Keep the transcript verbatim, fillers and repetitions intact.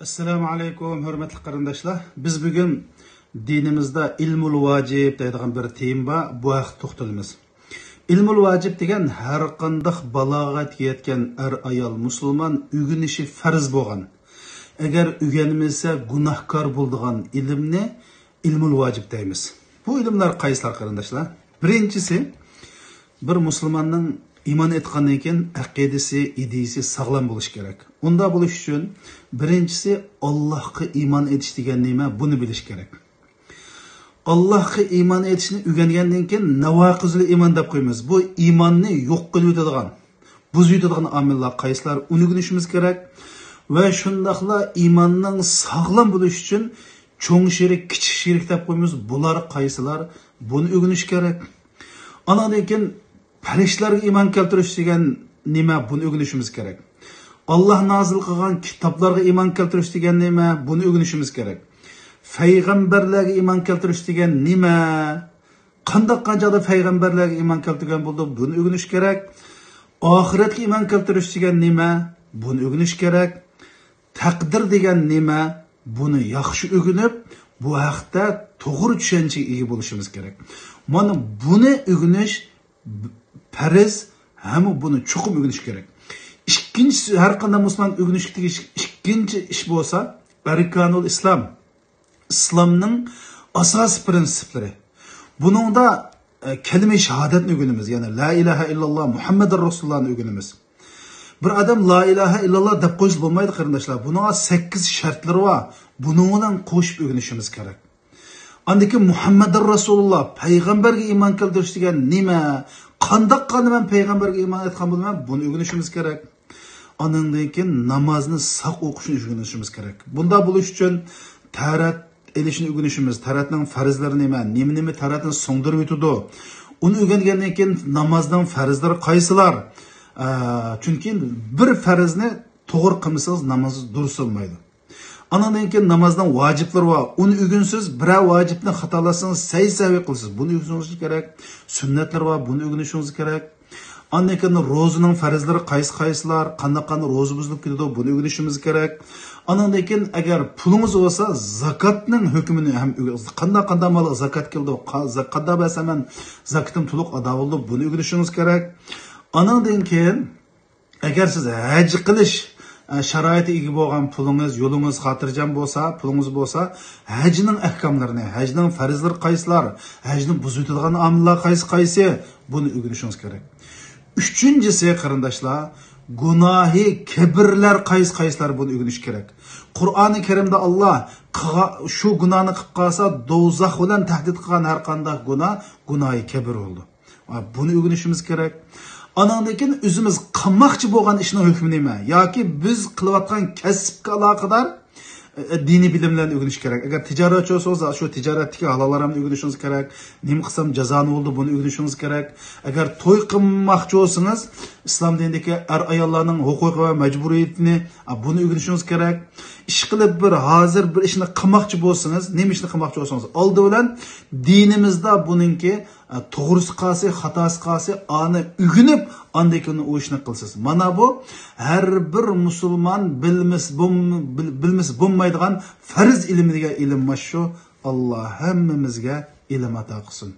ئەسسالامۇ ئەلەيكۇم، ھۆرمەتلىك قېرىنداشلار. بىز بۈگۈن دىنىمىزدا ئىلمۇل ۋاجىب دەيدىغان بىر تېما بار. بۇ ھەقتە توختىلىمىز. ئىلمۇل ۋاجىب دېگەن ھەر قانداق بالاغەتكە يەتكەن ئەر-ئايال مۇسۇلمان ئۆگىنىشى پەرز بولغان، ئەگەر ئۆگەنمىسە گۇناھكار بولىدىغان ئىلىمنى ئىلمۇل ۋاجىب دەيمىز. بۇ ئىلىملەر قايسىلار، قېرىنداشلار؟ بىرىنچىسى، بىر مۇسۇلماننىڭ ئىمان ئېيتقاندىن كېيىن ئەقىدىسى، ئىدىيىسى ساغلام بولۇشى كېرەك. ئۇنداق بولۇش ئۈچۈن بىرىنچىسى، ئاللاھقا ئىمان ئېيتىش دېگەن نېمە، بۇنى بىلىش كېرەك. ئاللاھقا ئىمان ئېيتىشنى ئۆگەنگەندىن كېيىن ناۋاقىزۇل ئىمان دەپ قويىمىز. بۇ ئىماننى يوق قىلىۋېتىدىغان، بۇزۇۋېتىدىغان ئامىللار قايسىلار، ئۇنى ئۆگىنىشىمىز كېرەك. ۋە شۇنداقلا ئىماننىڭ ساغلام بولۇشى ئۈچۈن چوڭ شېرىك، كىچىك شېرىك دەپ قويىمىز. بۇلار قايسىلار؟ بۇنى ئۆگىنىش كېرەك. ئانىڭدىن كېيىن پەرىشتىلەرگە ئىمان كەلتۈرۈش دېگەن نېمە؟ بۇنى ئۆگىنىشىمىز كېرەك. ئاللاھ نازىل قىلغان كىتابلارغا ئىمان كەلتۈرۈش دېگەن نېمە؟ بۇنى ئۆگىنىشىمىز كېرەك. پەيغەمبەرلەرگە ئىمان كەلتۈرۈش دېگەن نېمە؟ قانداق قانچاقدا پەيغەمبەرلەرگە ئىمان كەلتۈرگەن بولدى؟ بۇنى ئۆگىنىش كېرەك. ئاخىرەتكە ئىمان كەلتۈرۈش دېگەن نېمە؟ بۇنى ئۆگىنىش كېرەك. تەقدىر دېگەن نېمە؟ بۇنى ياخشى ئۆگىنىپ، بۇ ھەقتە توغرا چۈشەنچىگە ئىگە بولۇشىمىز كېرەك. مانا بۇنى ئۆگىنىش پەرز، ھەم بۇنى چوقۇم ئۆگىنىش كېرەك. ئىككىنچىسى، ھەر قانداق مۇسۇلمان ئۆگىنىشكە تېگىشلىك ئىككىنچى ئىش بولسا، ئەركانۇل ئىسلام، ئىسلامنىڭ ئاساسىي پىرىنسىپلىرى. بۇنىڭدا، ئە، كەلىمە شاھادەتنى ئۆگىنىمىز، يەنى لا ئىلاھە ئىللاللا مۇھەممەدۇر رەسۇلۇللانى ئۆگىنىمىز. بىر ئادەم لا ئىلاھە ئىللاللا دەپ قويسا بولمايدۇ، قېرىنداشلار. بۇنىڭغا سەككىز شەرتلىرى بار. بۇنىڭ بىلەن قوشۇپ ئۆگىنىشىمىز كېرەك. ئاندىن كېيىن مۇھەممەدۇر رەسۇلۇللا، پەيغەمبەرگە ئىمان كەلتۈرۈش دېگەن نېمە؟ قانداق قىلغاندا مەن پەيغەمبەرگە ئىمان ئېيتقان بولىمەن؟ بۇنى ئۆگىنىشىمىز كېرەك. ئانىڭدىن كېيىن نامازنى ساق ئوقۇشنى ئۆگىنىشىمىز كېرەك. بۇنداق بولۇش ئۈچۈن تەھارەت ئېلىشنى ئۆگىنىشىمىز، تەھارەتنىڭ پەرزلىرى نېمە، نېمە، نېمە تەھارەتنى سىڭدۈرۈۋېتىدۇ، ئۇنى ئۆگەنگەندىن كېيىن نامازنىڭ پەرزلىرى قايسىلار؟ ئە، چۈنكى بىر پەرزنى توغرا قىلمىسىڭىز، نامازىڭىز دۇرۇس بولمايدۇ. ئانىڭدىن كېيىن نامازنىڭ ۋاجىپلىرى بار. ئۇنى ئۆگىنىسىز، بىرەر ۋاجىپنى خاتالاتسىڭىز، سەي-سەھۋى قىلىسىز. بۇنى ئۆگىنىشىڭىز كېرەك. سۈننەتلىرى بار، بۇنى ئۆگىنىشىڭىز كېرەك. ئاندىن كېيىن روزىنىڭ پەرزلىرى قايسى قايسىلار، قانداق قانداق روزا بۇزۇلۇپ كېتىدۇ، بۇنى ئۆگىنىشىمىز كېرەك. ئانىڭدىن كېيىن ئەگەر پۇلىڭىز بولسا، زاكاتنىڭ ھۆكمىنى ھەم ئۆگە-، قانداق قانداق مالغا زاكات كېلىدۇ، قا-، زا-، قانداق بەرسەم مەن زاكىتىم تولۇق ئادا بولىدۇ، بۇنى ئۆگىنىشىڭىز كېرەك. ئانىڭدىن كېيىن ئەگەر سىز ھەج قىلىش، ئە، شارائىتى ئىگە بولغان پۇلىڭىز، يولىڭىز خاتىرجەم بولسا، پۇلىڭىز بولسا، ھەجنىڭ ئەھكاملىرىنى، ھەجنىڭ پەرزلىرى قايسىلار، ھەجنى بۇزۇۋېتىدىغان ئامىللار قايسى قايسى، بۇنى ئۆگىنىشىڭىز كېرەك. ئۈچىنچىسى، قېرىنداشلار، گۇناھى كەبىرلەر قايسى قايسىلار، بۇنى ئۆگىنىش كېرەك. قۇرئانى كەرىمدە ئاللا قىغا-، شۇ گۇناھنى قىلىپ قالسا، دوزاخ بىلەن تەھدىت قىلغان ھەر قانداق گۇناھ، گۇناھى كەبىر بولىدۇ. بۇنى ئۆگىنىشىمىز كېرەك. ئانىڭدىن كېيىن ئۆزىمىز قىلماقچى بولغان ئىشنىڭ ھۆكمى نېمە؟ ياكى بىز قىلىۋاتقان كەسىپكە ئالاقىدار، ئە، دىنىي بىلىملەرنى ئۆگىنىش كېرەك. ئەگەر تىجارەتچى بولسىڭىز، شۇ تىجارەتتىكى ھالال ھارامنى ئۆگىنىشىڭىز كېرەك. نېمە قىلسام جازا بولىدۇ، بۇنى ئۆگىنىشىڭىز كېرەك. ئەگەر توي قىلماقچى بولسىڭىز، ئىسلام دىنىدىكى ئەر-ئاياللارنىڭ ھوقۇقى ۋە مەجبۇرىيىتىنى، ئا، بۇنى ئۆگىنىشىڭىز كېرەك. ئىشقىلىپ بىر، ھازىر بىر ئىشنى قىلماقچى بولسىڭىز، نېمە ئىشنى قىلماقچى بولسىڭىز، ئالدى بىلەن دىنىمىزدا بۇنىڭكى، ئە، توغرىسى قالسا، خاتاسى قالسا، ئانى ئۆگىنىپ، ئاندىن كېيىن ئۇ ئىشنى قىلىسىز. مانا بۇ ھەر بىر مۇسۇلمان بىلمىس-، بوم-، بىل-، بىلمىسە بولمايدىغان پەرز ئىلمى دېگەن ئىلىم مانا شۇ. ئاللا ھەممىمىزگە ئىلىم ئاتا قىلسۇن.